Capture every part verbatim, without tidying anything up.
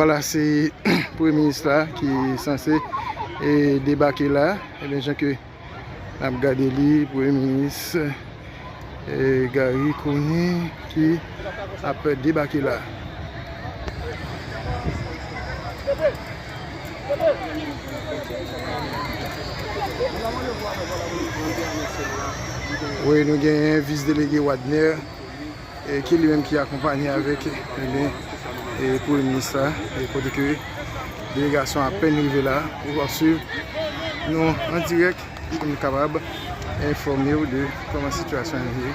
Vwala, se Premye Minis la ki sanse, e, debake la. Ebyen, jan ke n ap gade li, Premye Minis, e, Garry Conille ki ap debake la. Wi, nou genyen vis delege Wadner, e, ki li menm ki akonpanye avèk, ebyen, e, Premye Minis la, e, kote ke delegasyon apèn rive la, ou ap swiv nou an dirèk pou nou kapab enfòme w de kòman sitiyasyon an ye.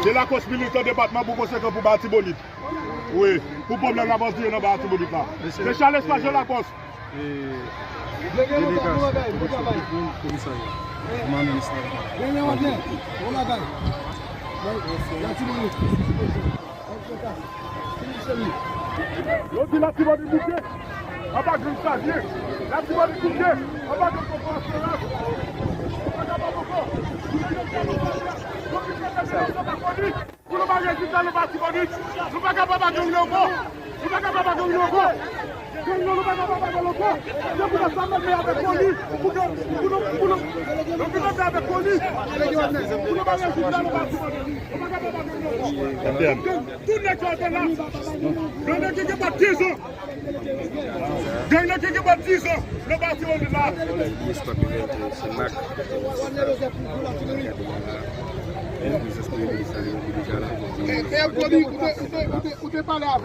Se Lakòs militan depatman pou konsekan pou ba Tibonit. Wi, pou pwoblèm n ap andire nan ba Tibonit la. Se Charles Espace Jean Lacoste. E, delegasyon komisarya. Kòman minis la. Yo di Latibonit bouke anba gang Savyen. Latibonit bouke anba gang Kòkò Esperans. Yo pa kapab ankò. Pou nou pa reziste, nou pa Latibonit. Nou pa kapab ak gang yo ankò. Nou pa kapab ak gang yo ankò. Gang yo, nou pa kapab ak yo ankò. Se pou nou sa menm avèk Koni. Pou nou, pou nou, pou nou, nou vin ansanm avèk Koni. Pou nou pa reziste, nou pa Latibonit. Nou pa kapab ak gang yo ankò. Gang, tout nèg sa yo te la. Yon nèg ki gen pa kenz an. Gang nan ki gen pa diz an nan pati Wadner la.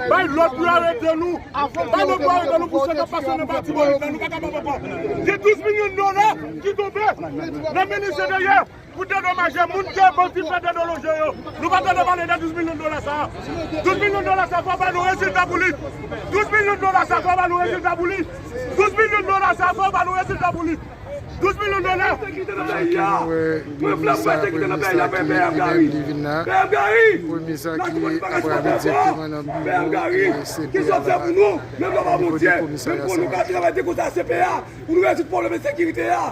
Bay lòd pou yo arete nou. Bay lòd pou yo arete nou pou sa k ap pase nan pati Wadner la. Nou pa kapab ankò. Gen douz milyon dola ki tonbe nan men misye dèyè. Pou dedomaje moun ke bandi fè dedomaje yo. Nou pa tande pale de douz milyon dola sa a. Douz milyon dola sa a, fò ba nou rezilta pou li. Douz milyon dola sa a, fò ba nou rezilta pou li. Douz milyon dola sa a, fò ba nou rezilta pou li. Douz milyon dola. Mwen flanm mwen te kite nan peyi a, P M Garry. P M Garry. Premye sa ki ap rale direkteman nan biwo, e, C P A la. Nivo de komisarya sa. Pou nou rezoud pwoblèm ensekirite a.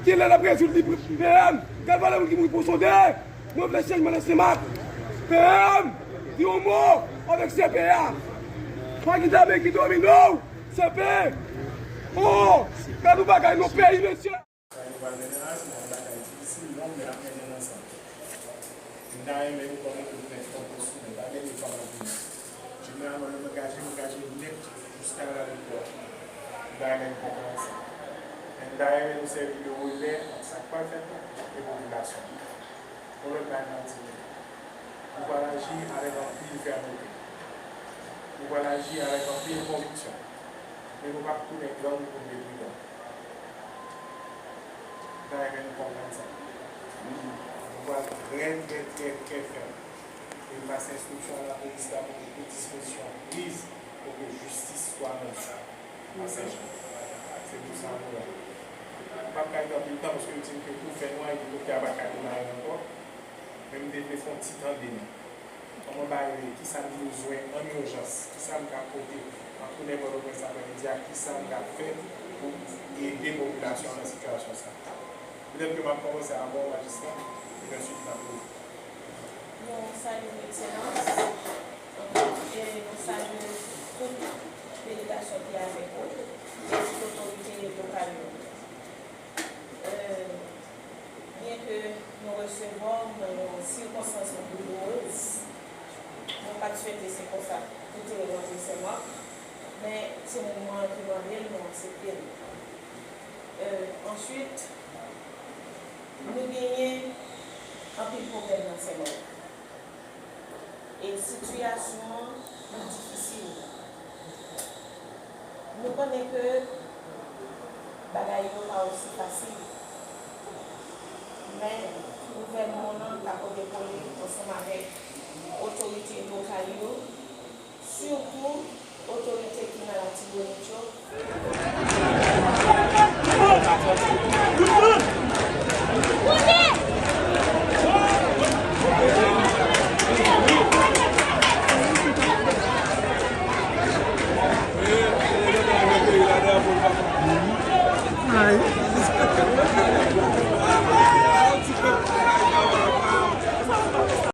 Kilè n ap rezoud li, P M? Gad valè moun ki mouri pou Sonde. Mwen vle chanjman nan Senmak. P M, di yon mo avèk C P A. Pa kite Amerik domine w, C P. Oh, gad yon bagay nan peyi, mesye. Sa yo pa jeneral, se yon bagay difisil, long, men n ap mennen l ansanm. M ta renmen nou kòm ekip nèt konte sou mwen, pa gen de fwa m ap vini. Jeneralman, lè m angaje m, m angaje m nèt jiska la viktwa. M ta renmen nou konte ansanm. Men m ta renmen nou sèvi de relè ant sa k pral fèt la e popilasyon an. Yon lòt bagay m ap di nou, nou pral aji avèk anpil fèmete. Nou pral aji avèk anpil konviksyon. Men nou p ap tounen gang pou n te pridan. M ta renmen nou konprann sa. Nou pral trè, trè, trè, trè fèm. E m pase enstriksyon a lapolis la pou ke tout dispozisyon priz pou ke jistis swa rann a Senjan. Se pou sa nou la. M p ap ka rete anpil tan paske yo di m ke tou fènwa e likoptè a pa ka demare ankò. Men m te vle fè yon ti tande nou. Kòman ba yo ye? Kisa n bezwen an ijans? Kisa n ka pote? N ap tounen Pòtoprens aprèmidi a, kisa n ka fè pou ede popilasyon an nan sitiyasyon sa a? Petèt ke m ap kòmanse avè w, majistra, epi answit n ap ouvri. Nou salye w, Ekselans, e nou salye tout delegasyon ki avèk ou, e tout otorite lokal yo. Euh, Byenke nou resevwa w nan yon sikonstans doulourez, mwen pa t swete se konsa pou te rantre Senmak, men se moman an ki mande l, nou aksepte l. Euh, answit, nou genyen anpil pwoblèm nan Senmak. E sitiyasyon an difisil. Nou konnen ke bagay yo pa osi fasil. Men gouvènman an ta pote kole ansanm avèk otorite lokal yo, sitou otorite ki nan Latibonit yo.